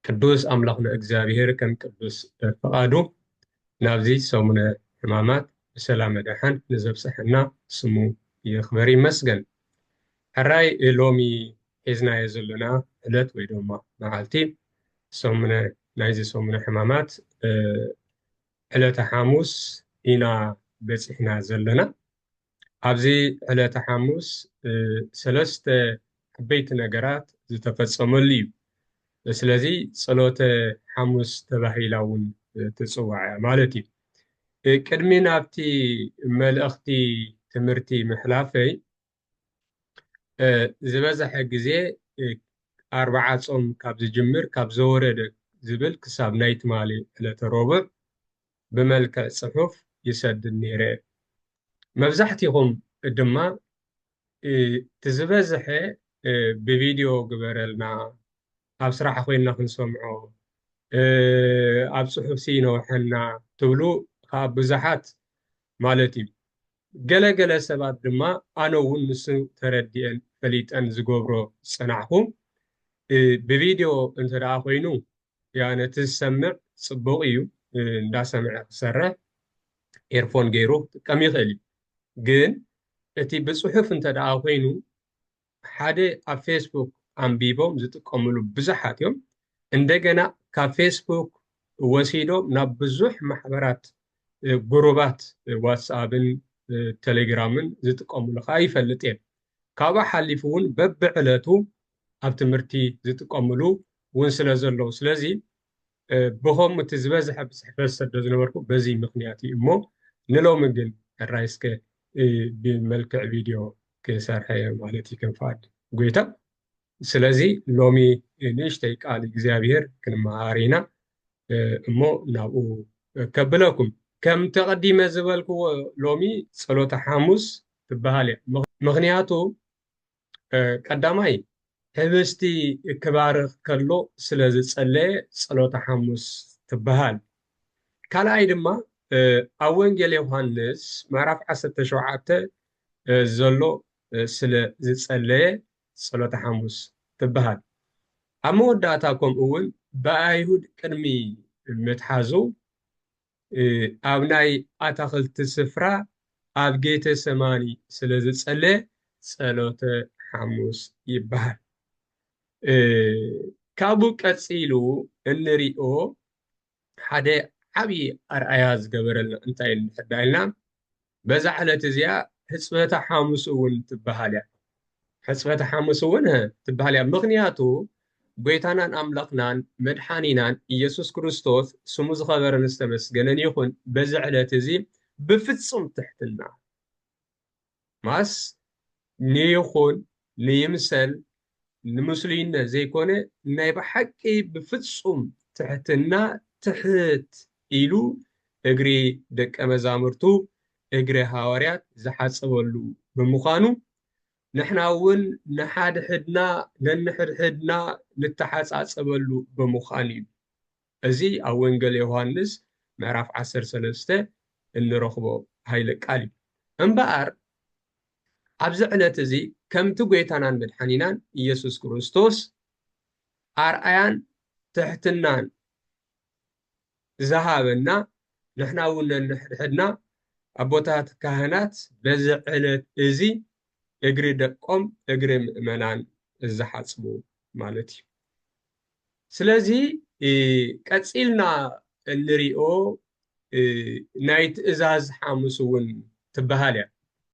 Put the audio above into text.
ቅዱስ ኣምላኽና እግዚኣብሔር ከም ቅዱስ ፍቓዱ ናብዚ ሰሙነ ሕማማት ብሰላመ ደሓን ንዘብጽሐና ስሙ ይኽበር ይመስገን። ሕራይ ሎሚ ሒዝናዮ ዘለና ዕለት ወይ ድማ መዓልቲ ሰሙነ ናይዚ ሰሙነ ሕማማት ዕለተ ሓሙስ ኢና በጺሕና ዘለና። ኣብዚ ዕለተ ሓሙስ ሰለስተ ዓበይቲ ነገራት ዝተፈጸመሉ እዩ። ስለዚ ጸሎተ ሓሙስ ተባሂላ እውን ትጽዋዕ እያ ማለት እዩ። ቅድሚ ናብቲ መልእኽቲ ትምህርቲ ምሕላፈይ ዝበዝሐ ግዜ ኣርብዓ ጾም ካብ ዝጅምር ካብ ዘወረደ ዝብል ክሳብ ናይ ትማሊ ዕለተ ረቡዕ ብመልክዕ ጽሑፍ ይሰድድ ነይረ። መብዛሕትኹም ድማ እቲ ዝበዝሐ ብቪድዮ ግበረልና፣ ኣብ ስራሕ ኮይንና ክንሰምዖ፣ ኣብ ጽሑፍሲ ይነውሐና ትብሉ ከዓ ብዙሓት ማለት እዩ። ገለ ገለ ሰባት ድማ ኣነ እውን ንሱ ተረዲኤን ፈሊጠን ዝገብሮ ዝጸናሕኩ ብቪድዮ እንተ ደኣ ኮይኑ ያ ነቲ ዝሰምዕ ጽቡቕ እዩ እንዳሰምዐ ክሰርሕ ኤርፎን ገይሩ ክጥቀም ይኽእል እዩ። ግን እቲ ብጽሑፍ እንተ ደኣ ኮይኑ ሓደ ኣብ ፌስቡክ ኣንቢቦም ዝጥቀምሉ ብዙሓት እዮም። እንደገና ካብ ፌስቡክ ወሲዶም ናብ ብዙሕ ማሕበራት ጉሩባት ዋትስኣፕን ቴሌግራምን ዝጥቀምሉ ከዓ ይፈልጥ እየ። ካብኡ ሓሊፉ እውን በብዕለቱ ኣብ ትምህርቲ ዝጥቀምሉ እውን ስለ ዘለዉ ስለዚ ብኸምኡ እቲ ዝበዝሐ ብፅሕፈት ዝሰዶ ዝነበርኩ በዚ ምክንያት እዩ እሞ ንሎሚ ግን ሕራይ እስከ ብመልክዕ ቪድዮ ክሰርሐ ማለት እዩ ከም ፍቓድ ጎይታ። ስለዚ ሎሚ ንእሽተይ ቃል እግዚኣብሔር ክንመሃር ኢና እሞ ናብኡ ከብለኩም። ከም ተቐዲመ ዝበልክዎ ሎሚ ጸሎተ ሓሙስ ትበሃል እያ። ምኽንያቱ ቀዳማይ ህብስቲ ክባርኽ ከሎ ስለ ዝጸለየ ጸሎተ ሓሙስ ትበሃል። ካልኣይ ድማ ኣብ ወንጌል ዮሃንስ ምዕራፍ ዓሰርተ ሸውዓተ ዘሎ ስለ ዝጸለየ ጸሎተ ሓሙስ ትበሃል። ኣብ መወዳእታ ከምኡ እውን ብኣይሁድ ቅድሚ ምትሓዙ ኣብ ናይ ኣታኽልቲ ስፍራ ኣብ ጌተ ሰማኒ ስለ ዝጸለየ ጸሎተ ሓሙስ ይበሃል። ካብኡ ቀጺሉ እንሪኦ ሓደ ዓብዪ ኣርኣያ ዝገበረልና እንታይ እንድሕር ዳ ኢልና በዛ ዕለት እዚኣ ሕፅበተ ሓሙስ እውን ትበሃል እያ። ሕፅበተ ሓሙስ እውን ትበሃል እያ። ምኽንያቱ ጎይታናን ኣምላኽናን መድሓኒናን ኢየሱስ ክርስቶስ ስሙ ዝኸበረን ዝተመስገነን ይኹን በዚ ዕለት እዚ ብፍጹም ትሕትና ማስ ንይኹን ንይምሰል ንምስሉይነት ዘይኮነ ናይ ብሓቂ ብፍጹም ትሕትና ትሕት ኢሉ እግሪ ደቀ መዛሙርቱ እግሪ ሃዋርያት ዝሓጸበሉ ብምዃኑ ንሕና እውን ንሓድሕድና ነንሕድሕድና ንተሓጻጸበሉ ብምዃኑ እዩ። እዚ ኣብ ወንጌል ዮሃንስ ምዕራፍ ዓሰርተ ሰለስተ እንረኽቦ ሃይለ ቃል እዩ። እምበኣር ኣብዚ ዕለት እዚ ከምቲ ጎይታናን መድሓኒናን ኢየሱስ ክርስቶስ ኣርኣያን ትሕትናን ዝሃበና ንሕና እውን ነንሕድሕድና ኣቦታት ካህናት በዚ ዕለት እዚ እግሪ ደቆም እግሪ ምእመናን ዝሓፅቡ ማለት እዩ። ስለዚ ቀፂልና እንሪኦ ናይ ትእዛዝ ሓሙስ እውን ትበሃል እያ።